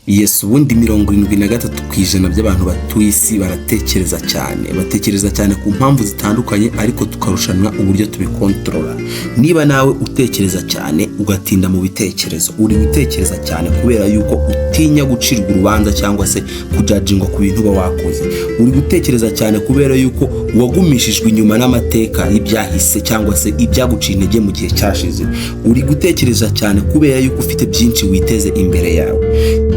Yes, ubundi 73% by'abantu batuye isi baratekereza cyane. Batekereza cyane ku mpamvu zitandukanye, ariko tukarushanwa uburyo tubikontorora. Niba nawe utekereza cyane, ugatinda mu bitekerezo, uri gutekereza cyane kubera yuko utinya gucirwa urubanza cyangwa se kujajingwa ku bintu uba wakoze. Uri gutekereza cyane kubera yuko wagumishijwe inyuma n'amateka y'ibyahise cyangwa se ibyaguciye intege mu gihe cyashize. Uri gutekereza cyane kubera yuko ufite byinshi witeze imbere yawe.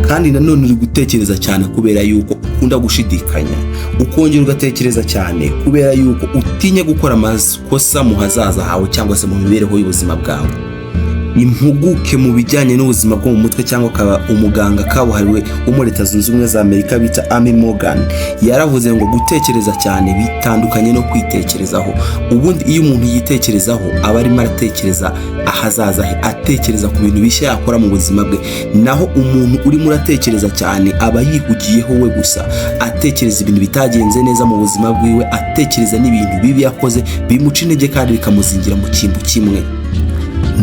Kandi nanone uri gutekereza cyane kubera yuko ukunda gushidikanya. Ukongera ugatekereza cyane kubera yuko utinya gukora amakosa mu hazaza hawe cyangwa se mu mibereho y'ubuzima bwawe. Impuguke mu bijyanye n'ubuzima bwo mu mutwe cyangwa akaba umuganga kabuhariwe wo muri Leta Zunze Ubumwe za Amerika bita Amy Morgan yaravuze ngo gutekereza cyane bitandukanye no kwitekerezaho. Ubundi iyo umuntu yitekerezaho, aba arimo aratekereza ahazaza he, atekereza ku bintu bishya yakora mu buzima bwe. Naho umuntu urimo uratekereza cyane aba yihugiyeho we gusa, atekereza ibintu bitagenze neza mu buzima bwiwe, atekereza n'ibintu bibi yakoze bimuca intege kandi bikamuzingira mu cyimbo kimwe.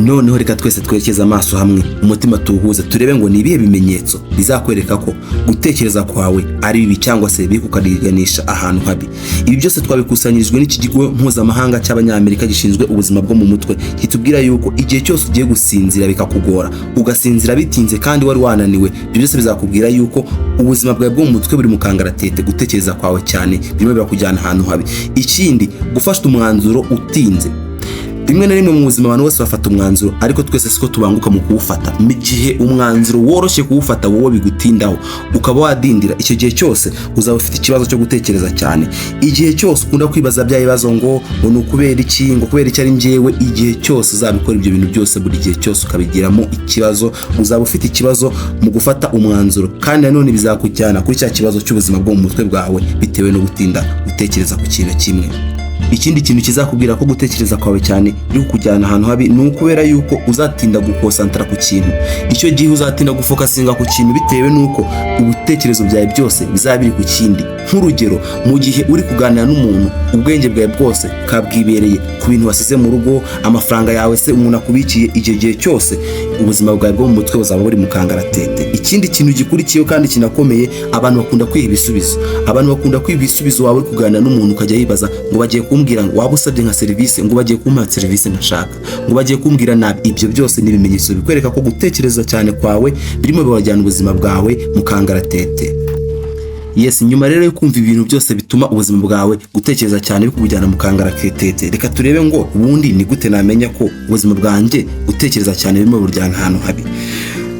Noneho reka twese twerekeze amaso hamwe, umutima tuwuhuze, turebe ngo ni ibihe bimenyetso bizakwereka ko gutekereza kwawe ari bibi cyangwa se biri kukaganisha ahantu habi. Ibi byose twabikusanyirijwe n'iki kigo mpuzamahanga cy'Abanyamerika gishinzwe ubuzima bwo mu mutwe, kitubwira yuko igihe cyose ugiye gusinzira bikakugora, ugasinzira bitinze kandi wari wananiwe, ibyo byose bizakubwira yuko ubuzima bwawe bwo mu mutwe buri mu kangaratete. Gutekereza kwawe cyane birimo birakujyana ahantu habi. Ikindi, gufata umwanzuro utinze. Rimwe na rimwe mu buzima abantu bose bafata umwanzuro, ariko twese siko tubanguka mu kuwufata. Mu gihe umwanzuro woroshye kuwufata wowe bigutindaho, ukaba wadindira, icyo gihe cyose uzaba ufite ikibazo cyo gutekereza cyane. Igihe cyose ukunda kwibaza bya bibazo ngo ni ukubera iki, ngo kubera iki ari njyewe, igihe cyose uzabikora ibyo bintu byose, buri gihe cyose ukabigiramo ikibazo, uzaba ufite ikibazo mu gufata umwanzuro. Kandi nanone bizakujyana kuri cya kibazo cy'ubuzima bwo mu mutwe bwawe, bitewe no gutinda gutekereza ku kintu kimwe. Ikindi kintu kizakubwira ko gutekereza kwawe cyane biri kukujyana ahantu habi ni ukubera yuko uzatinda gukosantara ku kintu. Icyo gihe uzatinda gufokasinga ku kintu bitewe n'uko ibitekerezo byawe byose bizaba biri ku kindi. Nk'urugero, mu gihe uri kuganira n'umuntu, ubwenge bwawe bwose bukaba bwibereye ku bintu wasize mu rugo, amafaranga yawe se umuntu akubikiye, icyo gihe cyose ubuzima bwawe bwo mu mutwe buzaba buri mu kangaratete. Ikindi kintu gikurikiyeho kandi kinakomeye, abantu bakunda kwiha ibisubizo. Abantu bakunda kwiha ibisubizo. Waba uri kuganira n'umuntu, ukajya yibaza ngo bagiye kumbwira, ngo waba usabye nka serivisi, ngo bagiye kumpa serivisi ntashaka, ngo bagiye kumbwira nabi. Ibyo byose ni ibimenyetso bikwereka ko gutekereza cyane kwawe birimo bibajyana ubuzima bwawe mu kangaratete. Yes, nyuma rero yo kumva ibintu byose bituma ubuzima bwawe gutekereza cyane bikujyana mu kangaratete, reka turebe ngo ubundi ni gute namenya ko ubuzima bwanjye gutekereza cyane birimo burjyana ahantu habi.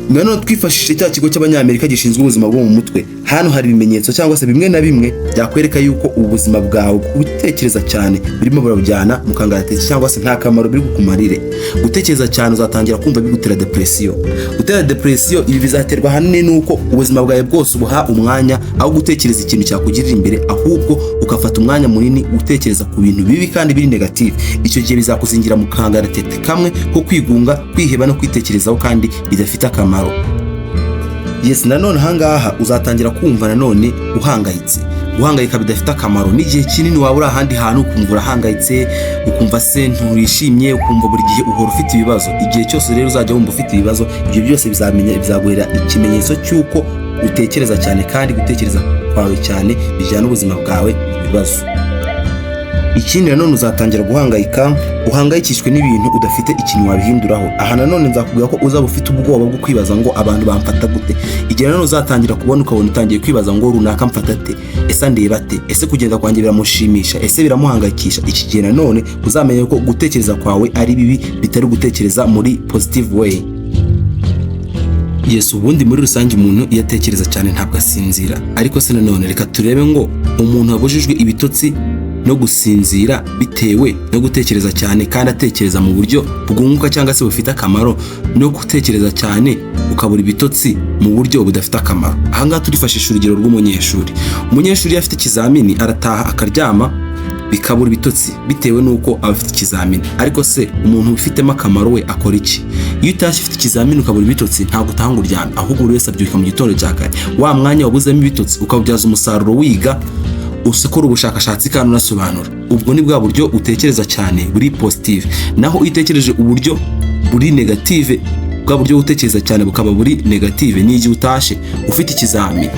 Nanone twifashishije cya kigo cy'Abanyamerika gishinzwe ubuzima bwo mu mutwe, hano hari ibimenyetso cyangwa se bimwe na bimwe byakwereka yuko ubuzima bwawe gutekereza cyane birimo burabujyana mu kangaratete cyangwa se nta kamaro biri bukumarire. Gutekereza cyane uzatangira kumva bigutera depression. Gutera depression, ibi bizaterwa ahanini n'uko ubuzima bwawe bwose ubuha umwanya aho gutekereza ikintu cyakugirira imbere, ahubwo ugafata umwanya munini utekereza ku bintu bibi kandi biri negative. Icyo gihe bizakuzingira mu kangaratete kamwe ko kwigunga, kwiheba no kwitekerezaho kandi bidafite akamaro. Yes, nanone ahangaha uzatangira kumva nanone uhangayitse, guhangayika bidafite akamaro. N'igihe kinini waba uri ahandi hantu, ukumva urahangayitse, ukumva se nturishimye, ukumva buri gihe uhora ufite ibibazo. Igihe cyose rero uzajya wumva ufite ibibazo, ibyo byose bizamenya bizaguhera ikimenyetso cy'uko utekereza cyane, kandi gutekereza kwawe cyane bijyana ubuzima bwawe mu bibazo. Ikindi nanone, uzatangira guhangayika, uhangayikishwe n'ibintu udafite ikintu wabihinduraho. Aha nanone nzakubwira ko uzaba ufite ubwoba bwo kwibaza ngo abantu bamfata gute. Igihe nanone uzatangira kubona, ukabona utangiye kwibaza ngo runaka mfata ate, ese andeba ate, ese kugenda kwanjye biramushimisha, ese biramuhangayikisha, iki gihe nanone uzamenye ko gutekereza kwawe ari bibi, bitari gutekereza muri positive way. Yes, ubundi muri rusange umuntu iyo atekereza cyane ntabwo asinzira. Ariko se nanone reka turebe ngo umuntu wabujijwe ibitotsi no gusinzira bitewe no gutekereza cyane, kandi atekereza mu buryo bwunguka cyangwa se bufite akamaro, no gutekereza cyane ukabura ibitotsi mu buryo budafite akamaro. Ahangaha turifashisha urugero rw'umunyeshuri. Umunyeshuri iyo afite ikizamini arataha akaryama, bikabura ibitotsi bitewe n'uko aba afite ikizamini. Ariko se umuntu ufitemo akamaro we akora iki? Iyo utashye ufite ikizamini ukabura ibitotsi, ntabwo utanga uryamye, ahubwo buri wese abyuka mu gitondo cya kare, wa mwanya wabuzemo ibitotsi ukawubyaza umusaruro, wiga, ukora ubushakashatsi kandi unasobanura. Ubwo ni bwa buryo utekereza cyane buri positive. Naho iyo utekereje uburyo buri negative. Bwa buryo gutekereza cyane bukaba buri negative ni igihe utashe ufite ikizami,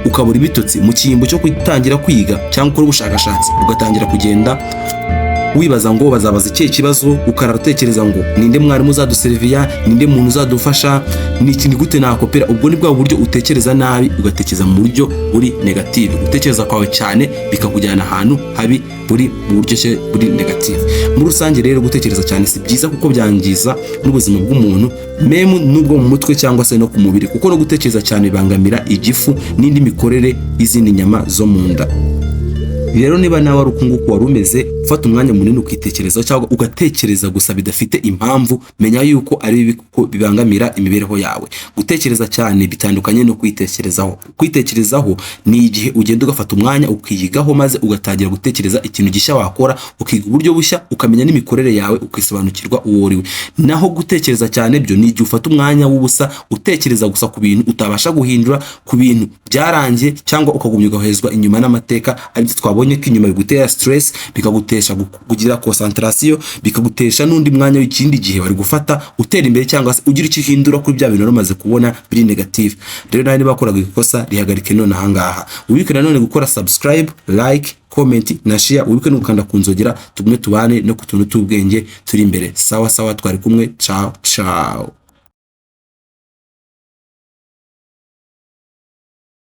ukabura ibitotsi, mu cyimbo cyo gutangira kwiga cyangwa gukora ubushakashatsi, ugatangira kugenda wibaza ngo bazabaza ikihe kibazo, ukarara utekereza ngo ninde mwarimu uzaduseriviya, ninde muntu uzadufasha, ni ikintu gute nakopera. Ubwo ni bwa buryo utekereza nabi, ugatekereza mu buryo buri negative. Gutekereza kwawe cyane bikakujyana ahantu habi, buri mu buryo se buri negative. Muri rusange rero, gutekereza cyane si byiza kuko byangiza n'ubuzima bw'umuntu, même n'ubwo mu mutwe cyangwa se no ku mubiri, kuko no gutekereza cyane bibangamira igifu n'indi mikorere y'izindi nyama zo mu nda. Rero niba nawe ari uku nguku wari umeze, ufata umwanya munini ukitekerezaho cyangwa ugatekereza gusa bidafite impamvu, menya yuko ari bibi kuko bibangamira imibereho yawe. Gutekereza cyane bitandukanye no kwitekerezaho. Kwitekerezaho ni igihe ugenda ugafata umwanya ukiyigaho, maze ugatangira gutekereza ikintu gishya wakora, ukiga uburyo bushya, ukamenya n'imikorere yawe, ukisobanukirwa uwo uriwe. Naho gutekereza cyane byo ni igihe ufata umwanya w'ubusa utekereza gusa ku bintu utabasha guhindura, ku bintu byarangiye, cyangwa ukagumya ugahezwa inyuma n'amateka, aribyo twabonye ko inyuma bigutera stress, bikagutesha kugira concentration, bikagutesha n'undi mwanya w'ikindi gihe wari gufata utera imbere cyangwa se ugira icyo uhindura kuri bya bintu wari umaze kubona biri negative. Rero nawe niba wakoraga ikosa, rihagarike none ahangaha. Wibuke nanone gukora subscribe, like, comment na share. Wibuke no gukanda ku nzogera, tugumye tubane no ku tuntu tw'ubwenge turi imbere. Sawa sawa, twari kumwe. Ciao ciao.